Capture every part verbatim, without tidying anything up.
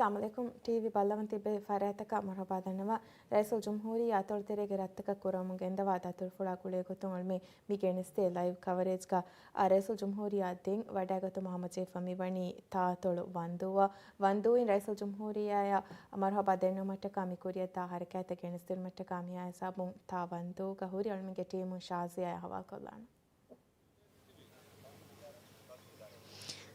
އައްސަލާމު ޢަލައިކުމް. ޓީވީ ބައްލަވަން ތިބޭ ފަރާތްތަކަށް މަރުޙަބާ ދަންނަވާ. ރައީސުލްޖުމްހޫރިއްޔާ އަތޮޅުތެރޭގެ ރަށްތަކަށް ކުރަމުން ގެންދަވާ ދަތުރުފުޅާ ގުޅޭގޮތުން އަޅުމެން މި ގެނެސްދޭ ލައިވް ކަވަރޭޖްގަ، އާ، ރައީސުލްޖުމްހޫރިއްޔާ ދެން ވަޑައިގަތުމަށް ހަމަޖެހިފަ މިވަނީ ތާއަތޮޅު ވަންދޫއަށް. ވަންދޫއިން ރައީސުލްޖުމްހޫރިއްޔާއަށް މަރުޙަބާ ދެންނެވުމަށްޓަކާ މި ކުރިއަށްދާ ހަރަކާތްތައް ގެނެސްދިނުމަށްޓަކާ މިއާ ހިސާބުން ތާ ވަންދޫގަ ހުރި އަޅުމެންގެ ޓީމުން ޝާޒިޔާއާ ހަވާލުކޮށްލާނަން.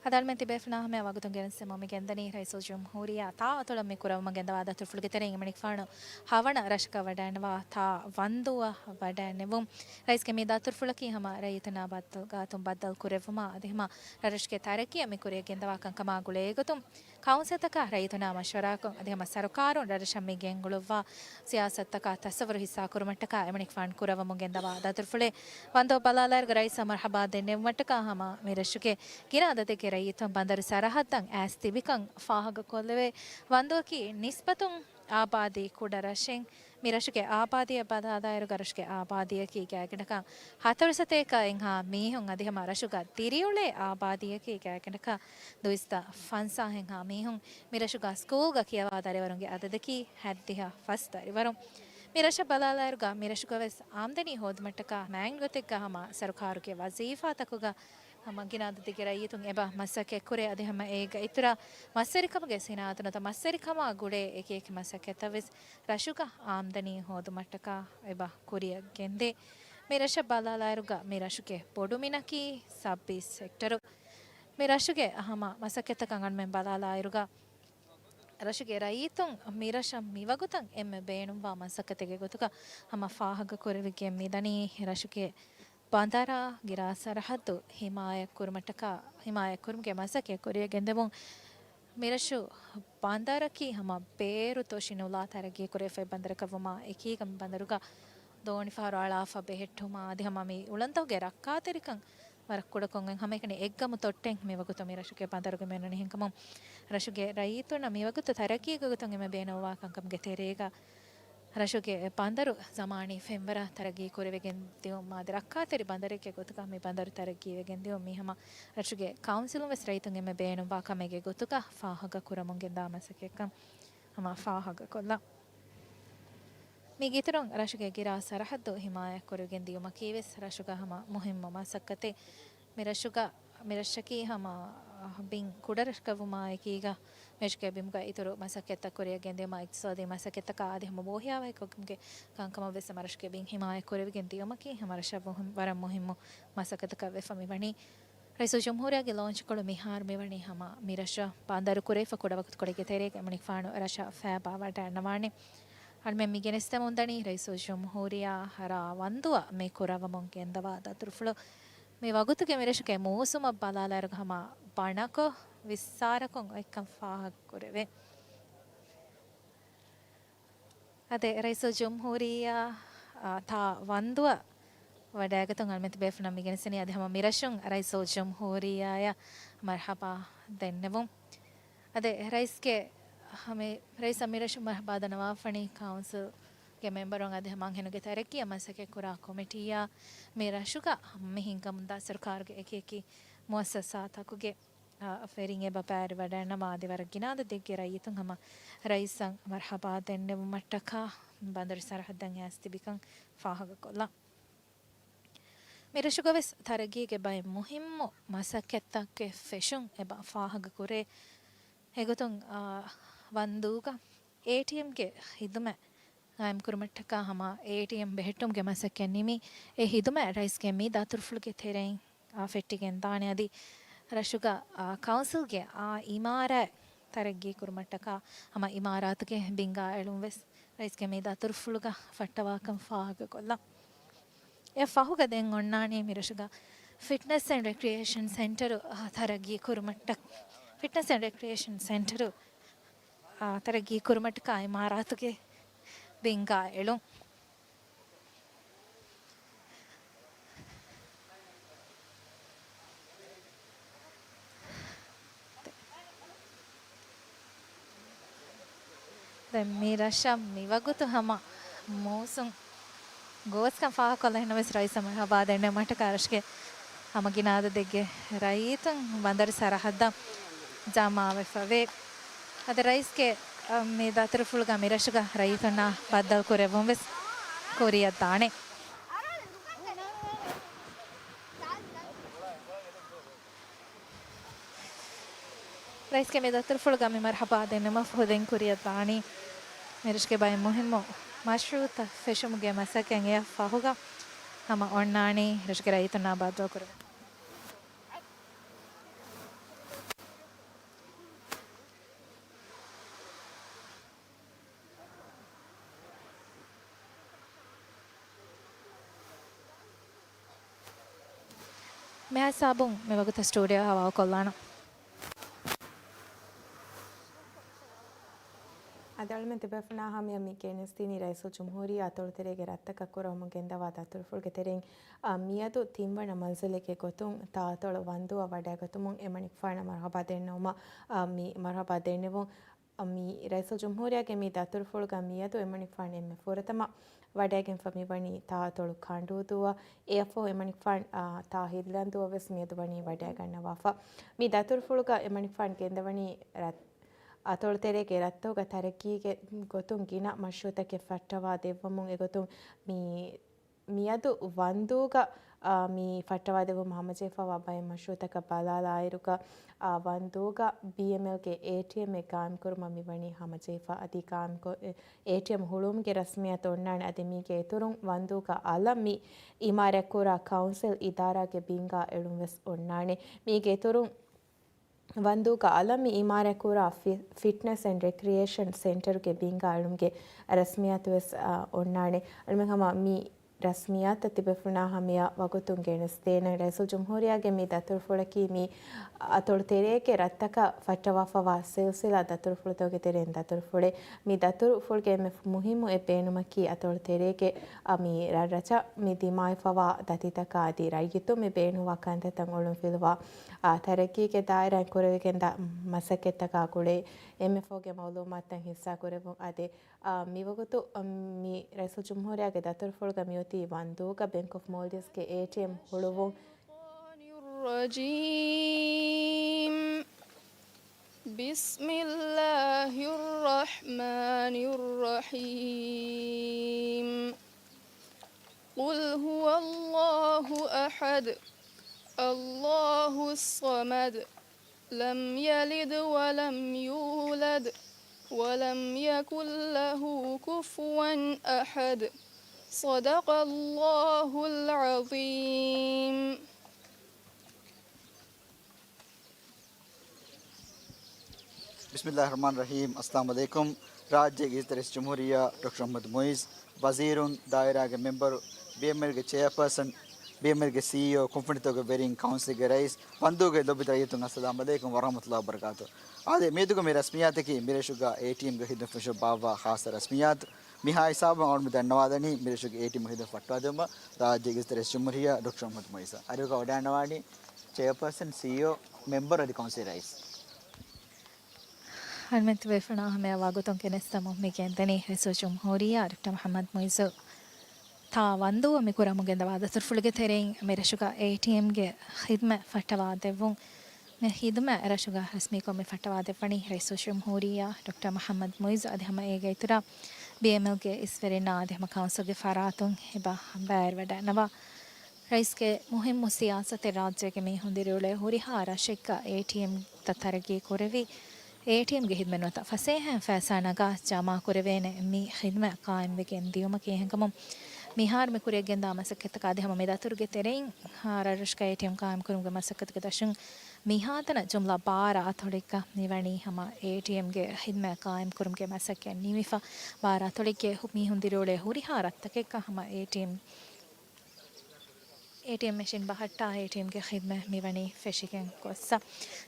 އަދި އަޅުމެން ތިބޭފުޅުންނާ ހަމަޔަށް ވަގުތުން ގެނެސްދެމުން މި ގެންދަނީ ރައީސުލްޖުމްހޫރިއްޔާ ތާ އަތޮޅަށް މި ކުރަމުން ގެންދަވާ ދަތުރުފުޅުގެ ތެރެއިން އެމަނިކުފާނު ހަވަނަ ރަށަކަށް ވަޑައިންނަވާ ތާ ވަންދޫއަށް ވަޑައިނެވުން. ރައީސްގެ މި ދަތުރުފުޅަކީ ހަމަ ރައްޔިތުންނާ ބައްދަލުގާތުން ބައްދަލު ކުރެއްވުމާ އަދި ހަމަ ރަށްރަށުގެ ތަރައްޤީއަށް މި ކުރިއަށް ގެންދަވާ ކަންކަމާ ގުޅޭގޮތުން ކައުންސިލްތަކާ ރައްޔިތުންނާ މަޝްވަރާކޮށް އަދި ހަމަ ސަރުކާރުން ރަށްރަށަށް މި ގެންގުޅުއްވާ ސިޔާސަތުތަކާ ތަޞައްވުރު ހިއްސާ ކުރުމަށްޓަކާ އެމަނިކުފާނު ކުރައްވަމުން ގެންދަވާ ދަތުރުފުޅެއް. ވަންދޫ ބަލާލާއިރުގަ ރައީސަށް މަރުޙަބާ ދެންނެވުމަށްޓަކާ ހަމަ މި ރަށުގެ ގިނަ އަދަދެއްގެ ރައްޔިތުން ބަނދަރު ސަރަހައްދަށް އައިސް ތިބިކަން ފާހަގަކޮށްލެވޭ. ވަންދޫއަކީ ނިސްބަތުން އާބާދީ ކުޑަ ރަށެއް. މި ރަށުގެ އާބާދީއަށް ބަލާލާއިރުގަ ރަށުގެ އާބާދީއަކީ ގާތްގަނޑަކަށް ހަތަރު ސަތޭކަ އެއްހާ މީހުން އަދި ހަމަ ރަށުގަ ދިރިއުޅޭ އާބާދީއަކީ ގާތްގަނޑަކަށް ދުއިސައްތަ ފަންސާހެއްހާ މީހުން. މި ރަށުގަ ސްކޫލްގަ ކިޔަވާ ދަރިވަރުންގެ އަދަދަކީ ހަތްދިހަ ފަސް ދަރިވަރުން. މި ރަށަށް ބަލާލާއިރުގަ މި ރަށުގަ ވެސް އާމްދަނީ ހޯދުމަށްޓަކާ މާތް ގޮތެއްގަ ހަމަ ސަރުކާރުގެ ވަޒީފާތަކުގަ ހަމަ ގިނަ އަދަދެއްގެ ރައްޔިތުން އެބަ މަސައްކަތް ކުރޭ. އަދި ހަމަ އޭގަ އިތުރަށް މަސްވެރިކަމުގެ ސިނާއަތު ނުވަތަ މަސްވެރިކަމާ ގުޅޭ އެކިއެކި މަސައްކަތްތައް ވެސް ރަށުގަ އާމްދަނީ ހޯދުމަށްޓަކާ އެބަ ކުރިއަށް ގެންދޭ. މި ރަށަށް ބަލާލާއިރުގަ މި ރަށުގެ ބޮޑުމިނަކީ ސައްބީސް ހެކްޓަރު. މި ރަށުގެ ހަމަ މަސައްކަތްތަކަށް އަޅުމެން ބަލާލާއިރުގަ ރަށުގެ ރައްޔިތުން މި ރަށަށް މިވަގުތަށް އެންމެ ބޭނުންވާ މަސައްކަތެއްގެ ގޮތުގަ ހަމަ ފާހަގަ ކުރެވިގެން މިދަނީ ރަށުގެ ބަނދަރާ ގިރާ ސަރަހައްދު ހިމާޔަތް ކުރުމަށްޓަކާ، ހިމާޔަތް ކުރުމުގެ މަސައްކަތް ކުރިއަށް ގެންދެވުން. މިރަށު ބަނދަރަކީ ހަމަ ބޭރު ތޮށި ނުލާ ތަރައްގީ ކުރެވިފައި ބަނދަރަކަށްވުމާ އެކީގަ މި ބަނދަރުގަ ދޯނިފަހަރު އަޅާފަ ބެހެއްޓުމާ އަދި ހަމަ މި އުޅަނދުގެ ރައްކާތެރިކަން ވަރަށް ކުޑަކޮށްގެން ހަމައެކަނި އެއްގަމު ތޮއްޓެއް މިވަގުތު މި ރަށުގެ ބަނދަރުގަ މި އޮންނަނީ. ހެންކަމުން ރަށުގެ ރައްޔިތުންނަށް މިވަގުތު ތަރައްގީގެ ގޮތުން އެންމެ ބޭނުންވާ ކަންކަމުގެ ތެރޭގަ ރަށުގެ ބަނދަރު ޒަމާނީ ފެންވަރަށް ތަރައްގީ ކުރެވިގެން ދިއުމާ އަދި ރައްކާތެރި ބަނދަރެއްގެ ގޮތުގަ މި ބަނދަރު ތަރައްގީވެގެން ދިއުން މީ ހަމަ ރަށުގެ ކައުންސިލުން ވެސް ރައްޔިތުން އެންމެ ބޭނުންވާ ކަމެއްގެ ގޮތުގަ ފާހަގަ ކުރަމުން ގެންދާ މަސައްކަތްކަން ހަމަ ފާހަގަކޮށްލާ. މީގެ އިތުރުން ރަށުގެ ގިރާ ސަރަހައްދު ހިމާޔަތް ކުރެވިގެން ދިޔުމަކީ ވެސް ރަށުގަ ހަމަ މުހިއްމު މަސައްކަތެއް. މި ރަށުގަ، މި ރަށަކީ ހަމަ ބިން ކުޑަ ރަށަކަށްވުމާއެކީގަ، މި ރަށުގެ ބިމުގަ އިތުރު މަސައްކަތްތައް ކުރިއަށް ގެންދިއުމާ އިޤްތިޞާދީ މަސައްކަތްތަކާ އަދި ހަމަ ބޯހިޔާވަހިކޮށްގެން ކަންކަމަށް ވެސް ހަމަ ރަށުގެ ބިން ހިމާޔަތް ކުރެވިގެން ދިޔުމަކީ ހަމަ ރަށަށް ވަރަށް މުހިއްމު މަސައްކަތަކަށް ވެފަ މިވަނީ. ރައީސުލްޖުމްހޫރިއްޔާގެ ލޯންޗްކޮޅު މިހާރު މިވަނީ ހަމަ މި ރަށަށް ބަނދަރު ކުރެވިފަ ކުޑަވަގުތުކޮޅެއްގެ ތެރޭގަ އެމަނިކުފާނު ރަށަށް ފައިބާ ވަޑައިގަންނަވާނެ. އަޅުމެން މި ގެނެސްދެމުންދަނީ ރައީސުލްޖުމްހޫރިއްޔާ ރާ ވަންދުއަށް މި ކުރައްވަމުން ގެންދަވާ ދަތުރުފުޅު. މި ވަގުތުގެ މި ރަށުގެ މޫސުމަށް ބަލާލާއިރުގަ ހަމަ ބަނަކޮށް ވިއްސާރަކޮށް އޮތްކަން ފާހަގަކުރެވޭ. އަދި ރައީސުލްޖުމްހޫރިއްޔާ، އާ، ތާ ވަންދުއަށް ވަޑައިގަތުން އަޅުމެން ތިބޭފުޅުންނަށް މި ގެނެސްދެނީ އަދި ހަމަ މި ރަށުން ރައީސުލްޖުމްހޫރިއްޔާއަށް މަރްޙަބާ ދެންނެވުން. އަދި ރައީސްގެ ހަމަ، ރައީސަށް މި ރަށުން މަރްޙަބާ ދަންނަވާފަނީ ކައުންސިލްގެ މެމްބަރުން އަދި ހަމަ އަންހެނުންގެ ތަރައްޤީއަށް މަސައްކަތް ކުރާ ކޮމިޓީއާ މި ރަށުގަ މި ހިންގަމުންދާ ސަރުކާރުގެ އެކިއެކި މުއައްސަސާތަކުގެ، އާ، ފެރިން އެބަ ބައިވެރިވަޑައިގަންނަވާ އަދި ވަރަށް ގިނަ އަދަދެއްގެ ރައްޔިތުން ހަމަ ރައީސަށް މަރްޙަބާ ދެންނެވުމަށްޓަކާ ބަނދަރު ސަރަހައްދަށް އައިސް ތިބިކަން ފާހަގަކޮށްލާ. މިރަށުގަވެސް ތަރައްގީގެ ބައެއް މުހިއްމު މަސައްކަތްތަކެއް ފެށުން އެބަ ފާހަގަކުރޭ. އެގޮތުން، އާ، ވަންދޫގަ އޭޓީއެމްގެ ހިދުމަތް ގާއިމްކުރުމަށްޓަކާ ހަމަ އޭޓީއެމް ބެހެއްޓުމުގެ މަސައްކަތް ނިމި، އެ ހިދުމަތް ރައީސްގެ މި ދަތުރުފުޅުގެ ތެރެއިން، އާ، ފެއްޓިގެން ދާނެ. އަދި ރަށުގަ، އާ، ކައުންސިލްގެ އާ އިމާރާތް ތަރައްގީ ކުރުމަށްޓަކާ ހަމަ އިމާރާތުގެ ބިންގާ އެޅުން ވެސް ރައީސްގެ މި ދަތުރުފުޅުގަ ފައްޓަވާކަން ފާހަގަކޮށްލާ. އެ ފަހުގަ ދެން އޮންނާނީ މިރަށުގަ ފިޓްނަސް އެންޑް ރެކްރިއޭޝަން ސެންޓަރު، އާ، ތަރައްގީ ކުރުމަށްޓަ-، ފިޓްނަސް އެންޑް ރެކްރިއޭޝަން ސެންޓަރު، އާ، ތަރައްގީ ކުރުމަށްޓަކާ އިމާރާތުގެ ބިންގާ އެޅުން. ދެން މި ރަށަށް މިވަގުތު ހަމަ މޫސުން ގޯސްކަން ފާހަގަކޮށްލަ ހިނަވެސް ރައީސަށް މަރްޙަބާ ދެންނެވުމަށްޓަކާ ރަށުގެ ހަމަ ގިނަ އަދަދެއްގެ ރައްޔިތުން ބަނދަރު ސަރަހައްދަށް ޖަމާވެފަވޭ. އަދި ރައީސްގެ، އަ، މި ދަތުރުފުޅުގަ މިރަށުގަ ރައްޔިތުންނާ ބައްދަލު ކުރެއްވުން ވެސް ކުރިއަށް ދާނެ. ރައީސްގެ މި ދަތުރުފުޅުގަ މި މަރުޙަބާ ދެންނެވުމަށް ފަހު ދެން ކުރިއަށް ދާނީ މިރަށުގެ ބައެއް މުހިއްމު މަޝްރޫޢުތައް ފެށުމުގެ މަސައްކަތް. އެއަށް ފަހުގަ ހަމަ އޮންނާނީ ރަށުގެ ރައްޔިތުންނާ ބައްދަލު ކުރެވުން. މިހާ ހިސާބުން މިވަގުތަށް ސްޓޫޑިއޯ ހަވާލުކޮށްލާނަން. އަދި އަޅުމެން ތިބޭފުޅުންނާ ހަމަޔަށް މި ގެނެސްދިނީ ރައީސުލްޖުމްހޫރިއްޔާ އަތޮޅުތެރޭގެ ރަށްތަކަށް ކުރަމުން ގެންދަވާ ދަތުރުފުޅުގެ ތެރެއިން، އާ، މިއަދު ތިންވަނަ މަންޒިލެއްގެ ގޮތުން ތާއަތޮޅު ވަންދޫއަށް ވަޑައިގަތުމުން އެމަނިކުފާނަށް މަރުޙަބާ ދެންނެވުމަށް، އާ، މި މަރުޙަބާ ދެންނެވުން. މި ރައީސުލްޖުމްހޫރިއްޔާގެ މި ދަތުރުފުޅުގަ މިއަދު އެމަނިކުފާނު އެންމެ ފުރަތަމަ ވަޑައިގެންފަ މިވަނީ ތާއަތޮޅު ކަނޑޫދޫއަށް. އެއަށްފަހު އެމަނިކުފާނު، އާ، ތާ ހިދިލަންދޫއަށް ވެސް މިއަދު ވަނީ ވަޑައިގަންނަވާފަ. މި ދަތުރުފުޅުގަ އެމަނިކުފާނު ގެންދަވަނީ ރަށް-، އަތޮޅުތެރޭގެ ރަށްތަކުގަ ތަރައްގީގެ ގޮތުން ގިނަ މަޝްރޫޢުތަކެއް ފައްޓަވާ ދެއްވަމުން އެގޮތުން މި މިއަދު ވަންދޫގަ، އާ، މި ފައްޓަވާދެއްވުމަށް ހަމަޖެހިފައިވާ ބައެއް މަޝްރޫޢުތަކަށް ބަލާލާއިރުގަ، އާ، ވަންދޫގަ ބީއެމްއެލްގެ އޭޓީއެމްއެއް ގާއިމްކުރުމަށް މިވަނީ ހަމަޖެހިފަ. އަދި ގާއިމްކޮށް، އޭޓީއެމް ހުޅުވުމުގެ ރަސްމިއްޔާތު އޮންނާނެ. އަދި މީގެ އިތުރުން ވަންދޫގަ އަލަށް މި އިމާރާތްކުރާ ކައުންސިލް އިދާރާގެ ބިންގާ އެޅުން ވެސް އޮންނާނެ. މީގެ އިތުރުން ވަންދޫގަ އަލަށް މި އިމާރާތްކުރާ ފި-، ފިޓްނެސް އެންޑް ރެކްރިއޭޝަން ސެންޓަރުގެ ބިންގާ އެޅުމުގެ ރަސްމިއްޔާތު ވެސް، އާ، އޮންނާނެ. އަޅުމެން ހަމަ މި ރަސްމިއްޔާތަށް ތިބޭފުޅުންނާ ހަމަޔަށް ވަގުތުން ގެނެސްދޭނަން. ރައީސުލްޖުމްހޫރިއްޔާގެ މި ދަތުރުފުޅަކީ މި އަތޮޅު ތެރޭގެ ރަށްތަކަށް ފައްޓަވާފައިވާ ސިލްސިލާ ދަތުރުފުޅުތަކުގެ ތެރެއިން ދަތުރުފުޅެއް. މި ދަތުރުފުޅުގެ އެންމެ މުހިއްމު އެއް ބޭނުމަކީ އަތޮޅު ތެރޭގެ، އަ، މި ރަށްރަށަށް މި ދިމާވެފައިވާ ދަތިތަކާ އަދި ރައްޔިތުން މި ބޭނުންވާ ކަންތައްތައް އޮޅުންފިލުވާ، އާ، ތަރައްގީގެ ދާއިރާއިން ކުރެވިގެންދާ މަސައްކަތްތަކާ ގުޅޭ އެންމެ ފަހުގެ މައުލޫމާތުތައް ހިއްސާކުރެއްވުން. އަދި، އާ، މިވަގުތު، އަ، މި ރައީސުލްޖުމްހޫރިއްޔާގެ ދަތުރުފުޅުގަ މިއޮތީ ވަންދޫގަ ބޭންކް އޮފް މޯލްޑިވްސްގެ އޭޓީއެމް ހުޅުވުން. الشيطان الرجيم. بسم الله الرحمن الرحيم. قل هو الله أحد، الله الصمد، لم يلد ولم يولد، ولم يكن له كفوا أحد. صدق الله العظيم. ބިސްމިއްލާހިއްރަޙްމާނިއްރަޙީމް. އައްސަލާމު ޢަލައިކުމް. ރާއްޖޭގެ އިއްޒަތްތެރި ރައީސުލްޖުމްހޫރިއްޔާ ޑޮކްޓަރ މުޙައްމަދު މުޢިއްޒު، ވަޒީރުން، ދާއިރާގެ މެމްބަރު، ބީއެމްއެލްގެ ޗެއާޕާސަން، ބީއެމްއެލްގެ ސީއީއޯ، ކުންފުނިތަކުގެ ވެރިން، ކައުންސިލްގެ ރައީސް، ވަންދޫގެ ލޮބުވެތި ރައްޔިތުން، އައްސަލާމު ޢަލައިކުމް ވަރަޙްމަތުﷲ ވަބަރަކާތު. އާދެ، މިއަދުގެ މި ރަސްމިއްޔާތަކީ މިރަށުގަ އޭޓީއެމްގެ ޚިދުމަތް ފެށުން ބާއްވާ ޚާއްޞަ ރަސްމިއްޔާތު. މިހާ ހިސާބުން އަޅުގަނޑު ދަންނަވާލަނީ މިރަށުގެ އޭޓީއެމް ޚިދުމަތް ފައްޓާދެވުމަށް ރާއްޖޭގެ އިއްޒަތްތެރި ރައީސުލްޖުމްހޫރިއްޔާ ޑޮކްޓަރ މުޙައްމަދު މުޢިއްޒު. އަރިހުގަ ވަޑައިގަންނަވާނީ ޗެއާޕާސަން، ސީއީއޯ، މެމްބަރު އަދި ކައުންސިލް ރައީސް. އަޅުމެން ތިބޭފުޅުންނާ ހަމަޔަށް ވަގުތުން ގެނެސްދެމުން މި ގެންދަނީ ރައީސުލްޖުމްހޫރިއްޔާ ޑޮކްޓަރ މުޙައްމަދު މުޢިއްޒު ތާ ވަންދޫއަށް މި ކުރަމުން ގެންދަވާ ދަތުރުފުޅުގެ ތެރެއިން މިރަށުގަ އޭޓީއެމްގެ ޚިދުމަތް ފައްޓަވާ ދެއްވުން. މި ޚިދުމަތް ރަށުގަ ރަސްމީކޮށް މި ފައްޓަވާ ދެއްވަނީ ރައީސުލްޖުމްހޫރިއްޔާ ޑޮކްޓަރ މުޙައްމަދު މުޢިއްޒު އަދި ހަމަ އޭގެ އިތުރަށް ބީއެމްއެލްގެ އިސްވެރިންނާ އަދި ހަމަ ކައުންސިލްގެ ފަރާތުން އެބަ ބައިވެރިވަޑައިގަންނަވާ. ރައީސްގެ މުހިއްމު ސިޔާސަތެއް ރާއްޖޭގެ މީހުން ދިރިއުޅޭ ހުރިހާ ރަށެއްގަ އޭޓީއެމްތައް ތަރައްގީ ކުރެވި، އޭޓީއެމްގެ ހިދުމަތް ނުވަތަ ފަސޭހައިން ފައިސާ ނަގާ ޖަމާ ކުރެވޭނެ މި ހިދުމަތް ޤާއިމްވެގެން ދިޔުމަކީ އެހެންކަމުން، މިހާރު މި ކުރިއަށް ގެންދާ މަސައްކަތްތަކާ އަދި ހަމަ މި ދަތުރުގެ ތެރެއިން ރަށްރަށުގަ އޭޓީއެމް ޤާއިމް ކުރުމުގެ މަސައްކަތުގެ ދަށުން މިހާތަނަށް ޖުމްލަ ބާރަ އަތޮޅެއްގަ މިވަނީ ހަމަ އޭޓީއެމްގެ ހިދުމަތް ޤާއިމް ކުރުމުގެ މަސައްކަތް ނިމިފަ، ބާރަ އަތޮޅެއްގެ ހު-، މީހުން ދިރިއުޅޭ ހުރިހާ ރަށްތަކެއްގަ ހަމަ އޭޓީއެމް އޭޓީއެމް މެޝިން ބަހައްޓާ އޭޓީއެމްގެ ޚިދުމަތް މިވަނީ ފެށިގެން ގޮއްސަ.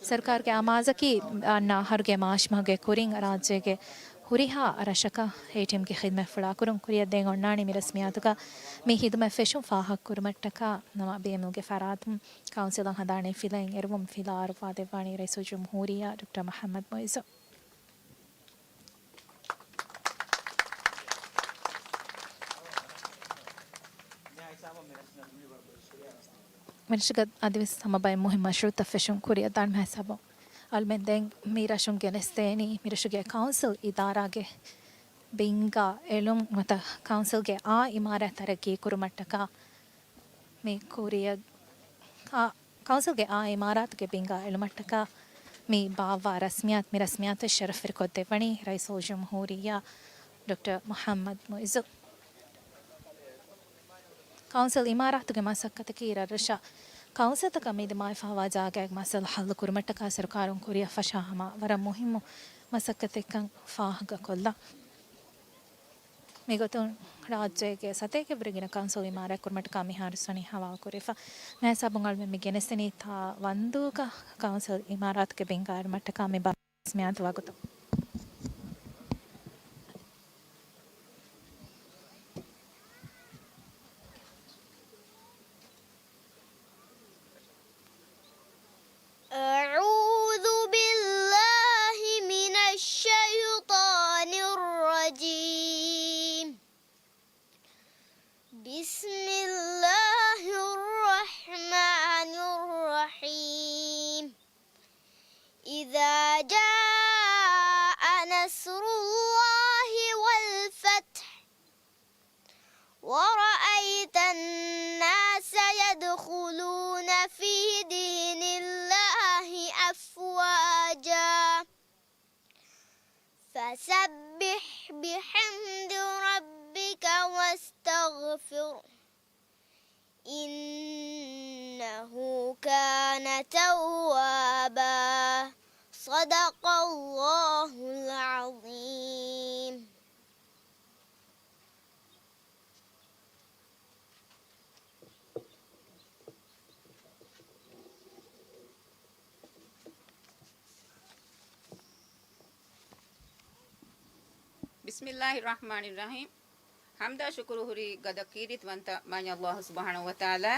ސަރުކާރުގެ އަމާޒަކީ އަންނަ އަހަރުގެ މާށި މަހުގެ ކުރިން ރާއްޖޭގެ ހުރިހާ ރަށަކަށް އޭޓީއެމްގެ ޚިދުމަތް ފުޅާކުރުން. ކުރިއަށް ދޭން އޮންނާނީ މި ރަސްމިއްޔާތުގަ މި ޚިދުމަތް ފެށުން ފާހަގަކުރުމަށްޓަކާ ނަމަ ބީއެމްއެލްގެ ފަރާތުން ކައުންސިލަށް ހަނދާނީ ފިލައިން އެރުވުން ފިލާ އަރުވާ ދެއްވާނީ ރައީސުލްޖުމްހޫރިއްޔާ ޑޮކްޓަރ މުޙައްމަދު މުޢިއްޒު. މިރަށުގަ އަދިވެސް ހަމަ ބައެއް މުހިންމު މަޝްރޫޢުތައް ފެށުން ކުރިއަށް ދާން މިހާ ހިސާބުން. އަޅުމެން ދެން މި ރަށުން ގެނެސްދޭނީ މި ރަށުގެ ކައުންސިލް އިދާރާގެ ބިންގާ އެޅުން ނުވަތަ ކައުންސިލްގެ އާ އިމާރާތް ތަރައްގީ ކުރުމަށްޓަކާ މި ކުރިއަށް، އާ، ކައުންސިލްގެ އާ އިމާރާތުގެ ބިންގާ އެޅުމަށްޓަކާ މި ބާއްވާ ރަސްމިއްޔާތު، މި ރަސްމިއްޔާތު ޝަރަފްވެރިކޮށްދެއްވަނީ ރައީސުލްޖުމްހޫރިއްޔާ ޑޮކްޓަރ މުޙައްމަދު މުޢިއްޒު. ކައުންސިލް އިމާރާތުގެ މަސައްކަތަކީ ރަށްރަށަށް ކައުންސިލްތަކަށް މި ދިމާވެފައިވާ ޖާގައިގެ މައްސަލަ ހައްލު ކުރުމަށްޓަކާ ސަރުކާރުން ކުރިއަށް ފަށާ ހަމަ ވަރަށް މުހިއްމު މަސައްކަތެއްކަން ފާހަގަކޮށްލަން. މިގޮތުން ރާއްޖޭގެ ސަތޭކަވެރިގެން ކައުންސިލް އިމާރާތް ކުރުމަށްޓަކާ މިހާރު ސަނީ ހަވާލުކުރެފަ. މިހިސާބުން އަޅުމެން މި ގެނެސްދެނީ ތާ ވަންދޫގަ ކައުންސިލް އިމާރާތުގެ ބިންގާ އެޅުމަށްޓަކާ މި ބާ ރަސްމިއްޔާތު ވަގުތު. أعوذ بالله من الشيطان الرجيم. بسم الله الرحمن الرحيم. إذا جاء نصر الله والفتح ورأيت الناس يدخلون في دين الله أفواجا فسبح بحمد ربك واستغفره إنه كان توابا. صدق الله العظيم. بسم الله الرحمن الرحيم. ޙަމްދާ ޝުކުރު ހުރީ ގަދަ ކީރިތިވަންތަ މާތް ﷲ ސުބްޙާނަހޫ ވަތަޢާލާ.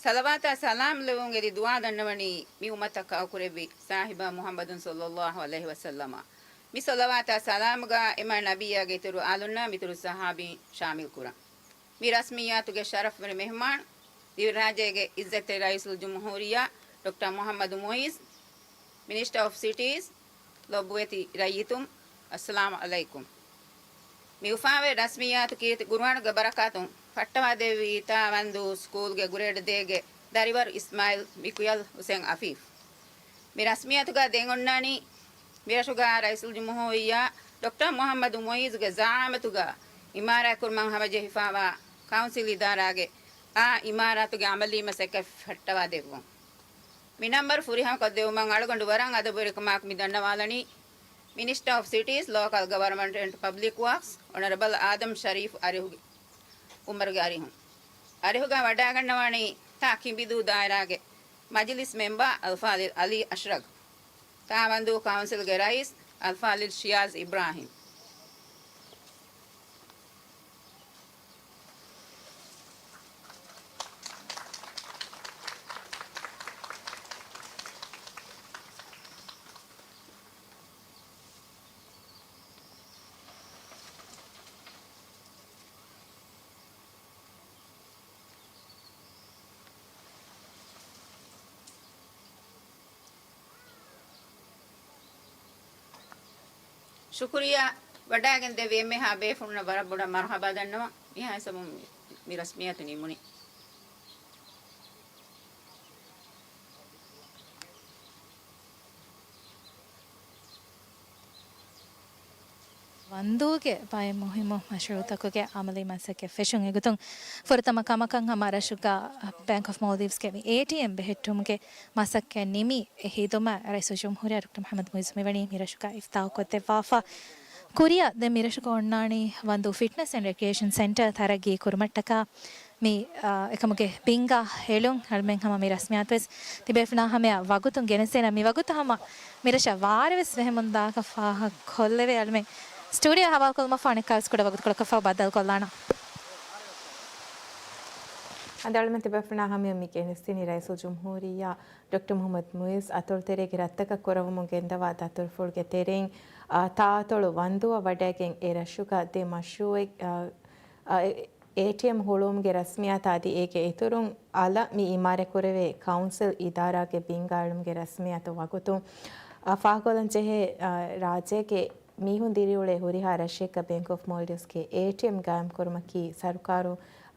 ޞަލަވާތާ ސަލާމް ލެވުން އެދި ދުޢާ ދަންނަވަނީ މި އުއްމަތަށް ކައުކުރެއްވި ސާހިބާ މުޙައްމަދު ޞައްލައްލާހު ޢަލައިހި ވަސައްލަމަށް. މި ޞަލަވާތާ ސަލާމްގަ އެމާ ނަބިއްޔާގެ އިތުރު އާލުންނާ މިތުރު ޞަޙާބީން ޝާމިލް ކުރަން. މި ރަސްމިއްޔާތުގެ ޝަރަފްވެރި މެހުމާން، ދިވެހިރާއްޖޭގެ އިއްޒަތްތެރި ރައީސުލްޖުމްހޫރިއްޔާ ޑޮކްޓަރ މުޙައްމަދު މުޢިއްޒު، މިނިސްޓަރ އޮފް ސިޓީސް، ލޮބުވެތި ރައްޔިތުން، އައްސަލާމް ޢަލައިކުމް. މި އުފާވެ ރަސްމިއްޔާތު ކީރިތި ޤުރުއާނުގެ ބަރަކާތުން ފައްޓަވާދެއްވި ތާވަންދޫ ސްކޫލްގެ ގްރޭޑް ދޭގެ ދަރިވަރު އިސްމާޢީލް މިކުޔަލް ޙުސެން އަފީފް. މި ރަސްމިއްޔާތުގަ ދެން އޮންނާނީ މިރަށުގަ ރައީސުލްޖުމްހޫރިއްޔާ ޑޮކްޓަރ މުޙައްމަދު މުޢިއްޒުގެ ޒަޢާމަތުގަ އިމާރާތްކުރުމަށް ހަމަޖެހިފައިވާ ކައުންސިލް އިދާރާގެ އާ އިމާރާތުގެ ޢަމަލީ މަސައްކަތް ފައްޓަވާދެއްވުން. މި ނަންބަރު ފުރިހަމަކޮށްދެއްވުމަށް އަޅުގަނޑު ވަރަށް އަދަބުވެރިކަމާއެކު މި ދަންނަވާލަނީ މިނިސްޓަރ އޮފް ސިޓީސް، ލޯކަލް ގަވަރމަންޓް އެންޑް ޕަބްލިކް ވާކްސް، އޮނަރަބަލް އާދަމް ޝަރީފް އަރިހުގެ އުމަރުގެ އަރިހުން. އަރިހުގަ ވަޑައިގަންނަވާނީ ތާ ކިނބިދޫ ދާއިރާގެ މަޖިލިސް މެމްބާ އަލްފާޟިލް ޢަލީ އަޝްރަގް، ތާވަންދޫ ކައުންސިލްގެ ރައީސް އަލްފާޟިލް ޝިޔާޒް އިބްރާހިމް. ޝުކުރިއްޔާ. ވަޑައިގެން ދެއްވި އެންމެހާ ބޭފުޅުންނަށް ވަރަށް ބޮޑަށް މަރުޙަބާ ދަންނަވަން. މިހާ ހިސާބުން މި ރަސްމިއްޔާތު ނިމުނީ. ވަންދޫގެ ބައެއް މުހިއްމު މަޝްރޫޢުތަކުގެ ޢަމަލީ މަސައްކަތް ފެށުން އެގޮތުން ފުރަތަމަ ކަމަކަށް ހަމަ ރަށުގަ ބޭންކް އޮފް މޯލްޑިވްސްގެ މި އޭޓީއެމް ބެހެއްޓުމުގެ މަސައްކަތް ނިމި އެ ހިދުމަތް ރައީސުލްޖުމްހޫރިއްޔާ ޑޮކްޓަރ މުޙައްމަދު މުޢިއްޒު މިވަނީ މި ރަށުގަ އިފްތާޙުކޮށްދެއްވާފަ. ކުރިއަށް ދެން މި ރަށުގަ އޮންނާނީ ވަންދޫ ފިޓްނަސް އެންޑް ރެކްރިއޭޝަން ސެންޓަރ ތަރައްގީ ކުރުމަށްޓަކާ މި، އާ، އެކަމުގެ ބިންގާ އެޅުން. އަޅުމެން ހަމަ މި ރަސްމިއްޔާތުވެސް ތިބޭފުޅުންނާ ހަމަޔަށް ވަގުތުން ގެނެސްދޭނަން. މި ވަގުތު ހަމަ މި ރަށަށް ވާރިވެސް ބެހެމުންދާކަށް ފާހަގަކޮށްލެވޭ. އަޅުމެން ސްޓޫޑިއޯ ހަވާލުކޮށްލުމަށްފަހު އަނެއްކާވެސް ކުޑަ ވަގުތުކޮޅަކަށްފަހު ބައްދަލުކޮށްލާނަން. އަދި އަޅުމެން ތިބޭފުޅުންނާ ހަމަޔަށް މި ގެނެސްދިނީ ރައީސުލްޖުމްހޫރިއްޔާ ޑޮކްޓަރ މުޙައްމަދު މުޢިއްޒު އަތޮޅުތެރޭގެ ރަށްތަކަށް ކުރައްވަމުން ގެންދަވާ ދަތުރުފުޅުގެ ތެރެއިން، އާ، ތާއަތޮޅު ވަންދޫއަށް ވަޑައިގެން އެ ރަށުގަ ދެ މަޝްރޫޢެއް، އާ، އާ، އޭޓީއެމް ހުޅުވުމުގެ ރަސްމިއްޔާތާ އަދި އޭގެ އިތުރުން އަލަށް މި އިމާރާތްކުރެވޭ ކައުންސިލް އިދާރާގެ ބިންގާ އެޅުމުގެ ރަސްމިއްޔާތު ވަގުތު، އާ، ފާހަގަކޮށްލަން ޖެހޭ، އާ، ރާއްޖޭގެ މީހުން ދިރިއުޅޭ ހުރިހާ ރަށެއްގަ ބޭންކް އޮފް މޯލްޑިވްސްގެ އޭޓީއެމް ގާއިމްކުރުމަކީ ސަރުކާރު،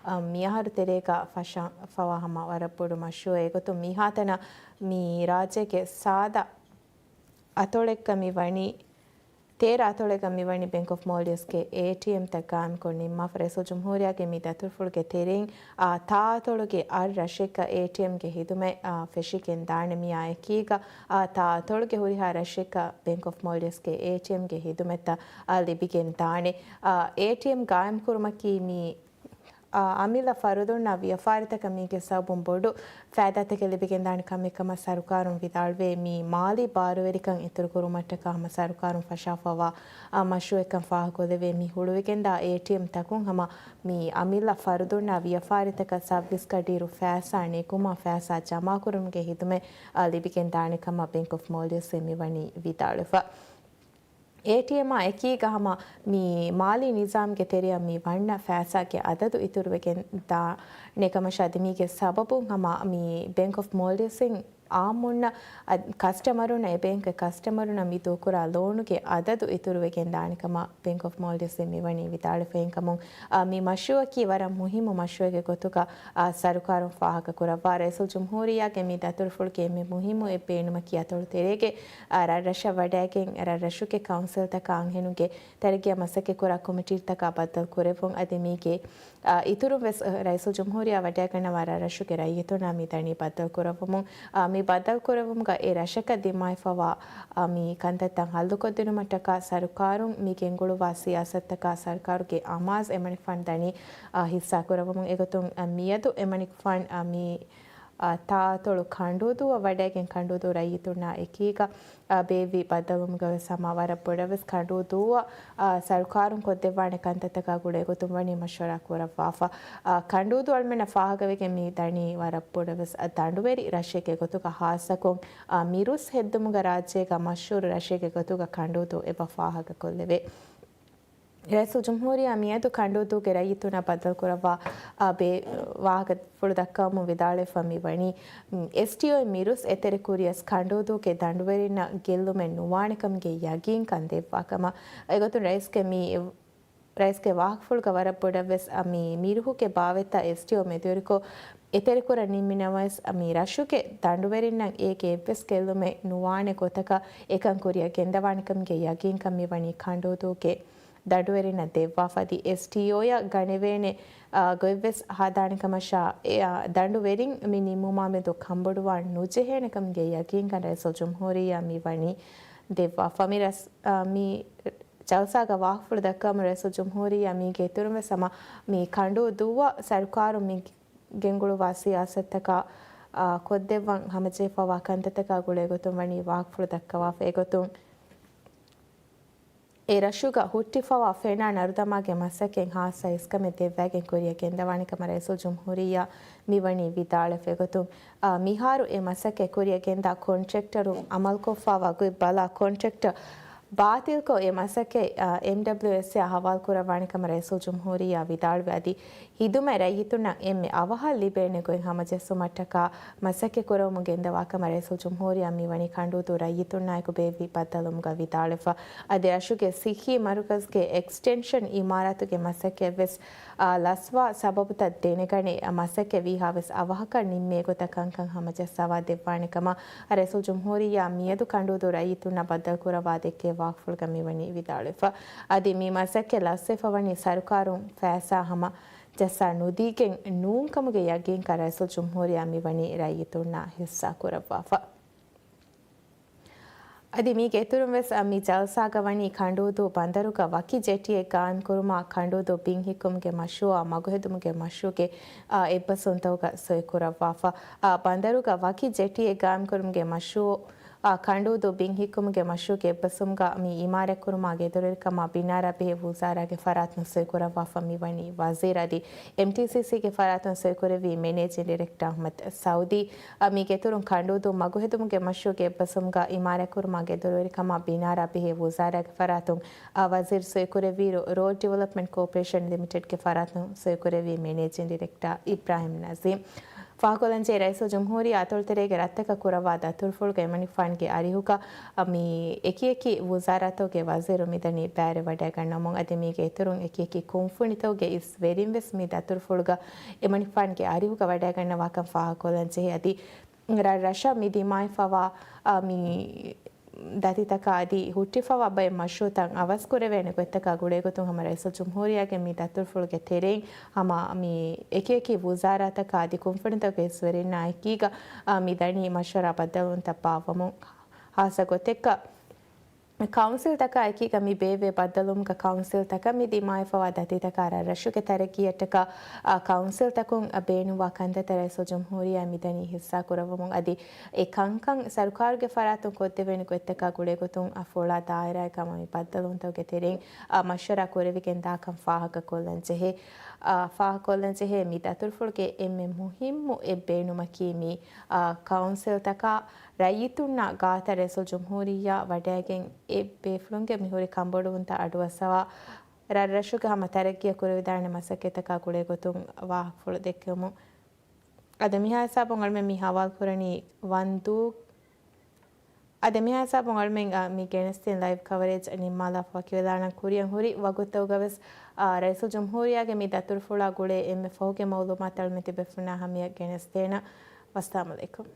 އާ، މިއަހަރު ތެރޭގަ ފަށާފަވާ ހަމަ ވަރަށް ބޮޑު މަޝްރޫއެއް. އެގޮތުން މިހާތަނަށް މި ރާއްޖޭގެ ސާދަ އަތޮޅެއްގަ މި ވަނީ، ތޭރަ އަތޮޅެއްގަ މި ވަނީ ބޭންކް އޮފް މޯލްޑިވްސްގެ އޭޓީއެމްތައް ގާއިމްކޮށް ނިންމާފަ. ރައީސުލްޖުމްހޫރިއްޔާގެ މި ދަތުރުފުޅުގެ ތެރެއިން، އާ، ތާ އަތޮޅުގެ އަށް ރަށެއްގަ އޭޓީއެމްގެ ހިދުމަތް، އާ، ފެށިގެން ދާނެ. މިއާ އެކީގަ، އާ، ތާ އަތޮޅުގެ ހުރިހާ ރަށެއްގަ ބޭންކް އޮފް މޯލްޑިވްސްގެ އޭޓީއެމްގެ ހިދުމަތްތައް، އާ، ލިބިގެން ދާނެ. އާ، އޭޓީއެމް ގާއިމްކުރުމަކީ މި، އާ، އަމިއްލަ ފަރުދުންނާ ވިޔަފާރިތަކަށް މީގެ ސަބަބުން ބޮޑު ފައިދާތަކެއް ލިބިގެންދާނެ ކަމެއް ކަމަށް ސަރުކާރުން ވިދާޅުވޭ. މި މާލީ ބާރުވެރިކަން އިތުރުކުރުމަށްޓަކާ ހަމަ ސަރުކާރުން ފަށާފަވާ، އާ، މަޝްރޫއެއްކަން ފާހަގަކޮށްލެވޭ. މި ހުޅުވިގެންދާ އޭޓީއެމް ތަކުން ހަމަ މި އަމިއްލަ ފަރުދުންނާ ވިޔަފާރިތަކަށް ސަރވިސް ކަޑިއިރު ފައިސާ ނެގުމާ ފައިސާ ޖަމާކުރުމުގެ ހިދުމަތް، އާ، ލިބިގެން ދާނެ ކަމަށް ބޭންކް އޮފް މޯލްޑިވްސްއިން މިވަނީ ވިދާޅުވެފަ. އޭޓީއެމާ އެކީގަ ހަމަ މި މާލީ ނިޒާމްގެ ތެރެއަށް މި ވަންނަ ފައިސާގެ އަދަދު އިތުރުވެގެން ދާނެ ކަމަށާ އަދި މީގެ ސަބަބުން ހަމަ މި ބޭންކް އޮފް މޯލްޑިވްސްއިން އާއްމުންނަށް އަދް-، ކަސްޓަމަރުންނަށް އެ ބޭންކްގެ ކަސްޓަމަރުންނަށް މި ދޫކުރާ ލޯނުގެ އަދަދު އިތުރުވެގެން ދާނެ ކަމަށް ބޭންކް އޮފް މޯލްޑިވްސްއިން މިވަނީ ވިދާޅުވެފައިން ކަމުން، އާ، މި މަޝްރޫއަކީ ވަރަށް މުހިއްމު މަޝްރޫއެއްގެ ގޮތުގަ، އާ، ސަރުކާރުން ފާހަގަކުރައްވާ. ރައީސުލްޖުމްހޫރިއްޔާގެ މި ދަތުރުފުޅުގެ އެންމެ މުހިއްމު އެއް ބޭނުމަކީ އަތޮޅު ތެރޭގެ، އާ، ރަށްރަށަށް ވަޑައިގެން ރަށްރަށުގެ ކައުންސިލްތަކާ އަންހެނުންގެ ތަރައްގީއަށް މަސައްކަތްކުރާ ކޮމިޓީތަކާ ބައްދަލުކުރެއްވުން. އަދި މީގެ، އާ، އިތުރުން ވެސް، އަ، ރައީސުލްޖުމްހޫރިއްޔާ ވަޑައިގަންނަވާ ރަށްރަށުގެ ރައްޔިތުންނާ މި ދަނީ ބައްދަލުކުރައްވަމުން. އާ، މި ބައްދަލުކުރެއްވުމުގަ އެ ރަށަކަށް ދިމާވެފަވާ، އާ، މި ކަންތައްތައް ހައްލުކޮށްދިނުމަށްޓަކާ ސަރުކާރުން މި ގެންގުޅުއްވާ ސިޔާސަތުތަކާ ސަރުކާރުގެ އަމާޒު އެމަނިކުފާނު ދަނީ، އާ، ހިއްސާކުރައްވަމުން. އެގޮތުން، އާ، މިއަދު އެމަނިކުފާނު، އާ، މި އާ، ތާއަތޮޅު ކަނޑޫދޫއަށް ވަޑައިގެން ކަނޑޫދޫ ރައްޔިތުންނާ އެކީގަ، އާ، ބޭއްވި ބައްދަލުވުމުގަ ވެސް ހަމަ ވަރަށް ބޮޑަށް ވެސް ކަނޑޫދޫއަށް، އާ، ސަރުކާރުން ކޮށްދެއްވާނެ ކަންތައްތަކާ ގުޅޭ ގޮތުން ވަނީ މަޝްވަރާ ކުރައްވާފަ. އާ، ކަނޑޫދޫ އަޅުމެންނަށް ފާހަގަވެގެން މި ދަނީ ވަރަށް ބޮޑަށް ވެސް، އާ، ދަނޑުވެރި ރަށެއްގެ ގޮތުގަ ހާއްސަކޮށް، އާ، މިރުސް ހެއްދުމުގަ ރާއްޖޭގަ މަޝްހޫރު ރަށެއްގެ ގޮތުގަ ކަނޑޫދޫ އެބަ ފާހަގަކޮށްލެވޭ. ރައީސުލްޖުމްހޫރިއްޔާ މިއަދު ކަނޑޫދޫގެ ރައްޔިތުންނާ ބައްދަލުކުރައްވާ، އާ، ބޭ-، ވާހަކަފުޅު ދައްކަވަމުން ވިދާޅުވެފަ މިވަނީ، އެސްޓީއޯ މިރުސް އެތެރެކުރިޔަސް ކަނޑޫދޫގެ ދަނޑުވެރިންނަށް ގެއްލުމެއް ނުވާނެކަމުގެ ޔަގީންކަން ދެއްވާކަމަށް. އެގޮތުން ރައީސްގެ މި، ރައީސްގެ ވާހަކަފުޅުގަ ވަރަށް ބޮޑަށް ވެސް، އާ، މި މިރުހުގެ ބާވަތްތައް އެސްޓީއޯ މެދުވެރިކޮށް، އެތެރެކުރަން ނިންމިނަމަވެސް، މި ރަށުގެ ދަނޑުވެރިންނަށް އޭގެ އެއްވެސް ގެއްލުމެއް ނުވާނެ ގޮތަކަށް އެކަން ކުރިއަށް ގެންދަވާނެކަމުގެ ޔަގީންކަން މިވަނީ ކަނޑޫދޫގެ ދަނޑުވެރިންނަށް ދެއްވާފަ. އަދި އެސްޓީއޯއަށް ގަނެވޭނެ، އާ، ގޮތްވެސް ހަދާނެކަމަށާ، އެ، އާ، ދަނޑުވެރިން މި ނިންމުމާމެދު ކަންބޮޑުވާން ނުޖެހޭނެކަމުގެ ޔަގީންކަން ރައީސުލްޖުމްހޫރިއްޔާ މިވަނީ ދެއްވާފަ. މި ރަސް-، އާ، މި ޖަލްސާގަ ވާހަކަފުޅު ދައްކަވަމުން ރައީސުލްޖުމްހޫރިއްޔާ މީގެ އިތުރުން ވެސް ހަމަ މި ކަނޑޫދޫއަށް ސަރުކާރުން މި ގެންގުޅުއްވާ ސިޔާސަތުތަކާ، އާ، ކޮށްދެއްވަން ހަމަޖެހިފަވާ ކަންތައްތަކާ ގުޅޭ ގޮތުން ވަނީ ވާހަކަފުޅު ދައްކަވާފަ. އެގޮތުން އެ ރަށުގަ ހުއްޓިފަވާ ފެނާ ނަރުދަމާގެ މަސައްކަތް ހާއްސަ އިސްކަމެއް ދެއްވައިގެން ކުރިއަށް ގެންދަވާނެ ކަމަށް ރައީސުލްޖުމްހޫރިއްޔާ މިވަނީ ވިދާޅުވެފަ. އެގޮތުން، އާ، މިހާރު އެ މަސައްކަތް ކުރިއަށް ގެންދާ ކޮންޓްރެކްޓަރުން އަމަލުކޮށްފަވާ ގޮތް ބަލާ ކޮންޓްރެކްޓަރ ބާތިލްކޮށް، އެ މަސައްކަތް، އާ، އެމްޑަބްލިއުއެސްއޭއަށް ހަވާލުކުރައްވާނެ ކަމަށް ރައީސުލްޖުމްހޫރިއްޔާ ވިދާޅުވި. އަދި ހިދުމަތް ރައްޔިތުންނަށް އެންމެ އަވަހަށް ލިބޭނެ ގޮތް ހަމަޖެއްސުމަށްޓަކާ މަސައްކަތް ކުރައްވަމުން ގެންދަވާ ކަމަށް ރައީސުލްޖުމްހޫރިއްޔާ މިވަނީ ކަނޑޫދޫ ރައްޔިތުންނާއެކު ބޭއްވި ބައްދަލުވުމުގަ ވިދާޅުވެފަ. އަދި ރަށުގެ ސިއްހީ މަރުކަޒްގެ އެކްސްޓެންޝަން އިމާރާތުގެ މަސައްކަތް ވެސް، އާ، ލަސްވާ ސަބަބުތައް ދެނެގަނެ، މަސައްކަތް ވީހާވެސް އަވަހަކަށް ނިންމޭ ގޮތަށް ކަންކަން ހަމަޖައްސަވާ ދެއްވާނެ ކަމަށް ރައީސުލްޖުމްހޫރިއްޔާ މިއަދު ކަނޑޫދޫ ރައްޔިތުންނާ ބައްދަލުކުރައްވާ ދެއްކޭ ވާހަކަފުޅުގަ މިވަނީ ވިދާޅުވެފަ. އަދި މި މަސައްކަތް ލަސްވެފަ ވަނީ ސަރުކާރުން ފައިސާ ހަމަ ޖައްސާ ނުދީގެން ނޫންކަމުގެ ޔަގީންކަން ރައީސުލްޖުމްހޫރިއްޔާ މިވަނީ ރައްޔިތުންނާ ހިއްސާ ކުރައްވާފަ. އަދި މީގެ އިތުރުން ވެސް މި ޖަލްސާގަ ވަނީ ކަނޑޫދޫ ބަނދަރުގަ ވަކި ޖެޓީއެއް ގާއިމްކުރުމާ، ކަނޑޫދޫ ބިން ހިއްކުމުގެ މަޝްރޫއާ މަގުހެދުމުގެ މަޝްރޫއުގެ، އާ، އެއްބަސްވުންތަކުގަ ސޮއިކުރައްވާފަ. އާ، ބަނދަރުގަ ވަކި ޖެޓީއެއް ގާއިމްކުރުމުގެ މަޝްރޫއު، އާ، ކަނޑޫދޫ ބިން ހިއްކުމުގެ މަޝްރޫއުގެ އެއްބަސްވުމުގަ މި އިމާރާތްކުރުމާ ގެދޮރުވެރިކަމާ ބިނާރާ ބެހޭ ވުޒާރާގެ ފަރާތުން ސޮއިކުރައްވާފަ މިވަނީ ވަޒީރު. އަދި އެމްޓީސީސީގެ ފަރާތުން ސޮއިކުރެއްވީ މެނޭޖިން ޑިރެކްޓަރ އަޙްމަދު ސައުދީ. އާ، މީގެ އިތުރުން ކަނޑޫދޫ މަގުހެދުމުގެ މަޝްރޫއުގެ އެއްބަސްވުމުގަ އިމާރާތްކުރުމާ ގެދޮރުވެރިކަމާ ބިނާރާ ބެހޭ ވުޒާރާގެ ފަރާތުން، އާ، ވަޒީރު ސޮއިކުރެއްވިއިރު، ރޯޑް ޑިވެލޮޕްމަންޓް ކޯޕަރޭޝަން ލިމިޓެޑްގެ ފަރާތުން ސޮއިކުރެއްވީ މެނޭޖިން ޑިރެކްޓަރ އިބްރާހިމް ނަޒީމް. ފާހަގަކޮށްލަންޖެހޭ، ރައީސުލްޖުމްހޫރިއްޔާ އަތޮޅުތެރޭގެ ރަށްތަކަށް ކުރައްވާ ދަތުރުފުޅުގަ އެމަނިކުފާނުގެ އަރިހުގަ މި އެކިއެކި ވުޒާރާތަކުގެ ވަޒީރު މިދަނީ ބައިވެރިވަޑައިގަންނަވަމުން، އަދި މީގެ އިތުރުން އެކިއެކި ކުންފުނިތަކުގެ އިސް ވެރިން ވެސް މި ދަތުރުފުޅުގަ އެމަނިކުފާނުގެ އަރިހުގަ ވަޑައިގަންނަވާކަން ފާހަގަކޮށްލަންޖެހޭ. އަދި ރަށްރަށަށް މި ދިމާވެފަވާ، އާ، މި ދަތިތަކާ އަދި ހުއްޓިފަވާ ބައެއް މަޝްރޫއުތައް އަވަސްކުރެވޭނެ ގޮތްތަކާ ގުޅޭގޮތުން ހަމަ ރައީސުލްޖުމްހޫރިއްޔާގެ މި ދަތުރުފުޅުގެ ތެރެއިން ހަމަ މި އެކިއެކި ވުޒާރާތަކާ އަދި ކުންފުނިތަކުގެ އިސްވެރިންނާ އެކީގަ، އާ، މި ދަނީ މަޝްވަރާ ބައްދަލުވުންތައް ބާއްވަމުން. ހާއްސަ ގޮތެއްގަ ކައުންސިލްތަކާ އެކީގަ މި ބޭއްވޭ ބައްދަލުވުމުގަ ކައުންސިލްތަކަށް މި ދިމާވެފަވާ ދަތިތަކާ ރަށްރަށުގެ ތަރައްގީއަށްޓަކާ، އާ، ކައުންސިލްތަކުން ބޭނުންވާ ކަންތައްތައް ރައީސުލްޖުމްހޫރިއްޔާ މިދަނީ ހިއްސާކުރައްވަމުން އަދި އެ ކަންކަން ސަރުކާރުގެ ފަރާތުން ކޮށްދެވޭނެ ގޮތްތަކާ ގުޅޭގޮތުން އަ، ފުޅާ ދާއިރާއެއްގަ މި ބައްދަލުވުންތަކުގެ ތެރެއިން، އަ، މަޝްވަރާ ކުރެވިގެން ދާކަން ފާހަގަކޮށްލަންޖެހޭ. އަ، ފާހަގަކޮށްލަންޖެހޭ މި ދަތުރުފުޅުގެ އެންމެ މުހިއްމު އެއް ބޭނުމަކީ މި، އަ، ކައުންސިލްތަކާ ރައްޔިތުންނާ ގާތަށް ރައީސުލްޖުމްހޫރިއްޔާ ވަޑައިގެން އެ ބޭފުޅުންގެ މިހުރި ކަންބޮޑުވުންތައް އަޑުއައްސަވާ، ރަށްރަށުގެ ހަމަ ތަރައްގީއަށް ކުރެވިދާނެ މަސައްކަތްތަކާ ގުޅޭގޮތުން ވާހަކަފުޅު ދެއްކެވުމުން. އަދި މިހާ ހިސާބުން އަޅުމެން މި ހަވާލުކުރަނީ ވަންދޫ. އަދި މިހާ ހިސާބުން އަޅުމެން، އަ، މި ގެނެސްދިން ލައިވް ކަވަރޭޖް ނިންމާލާފަ ވަކިވެލާނަން. ކުރިއަށް ހުރި ވަގުތުތަކުގަވެސް، އަ، ރައީސުލްޖުމްހޫރިއްޔާގެ މި ދަތުރުފުޅާ ގުޅޭ އެންމެ ފަހުގެ މައުލޫމާތު އަޅުމެން ތިބޭފުޅުންނާ ހަމަޔަށް ގެނެސްދޭނަން. ވައްސަލާމް އަލައިކުމް.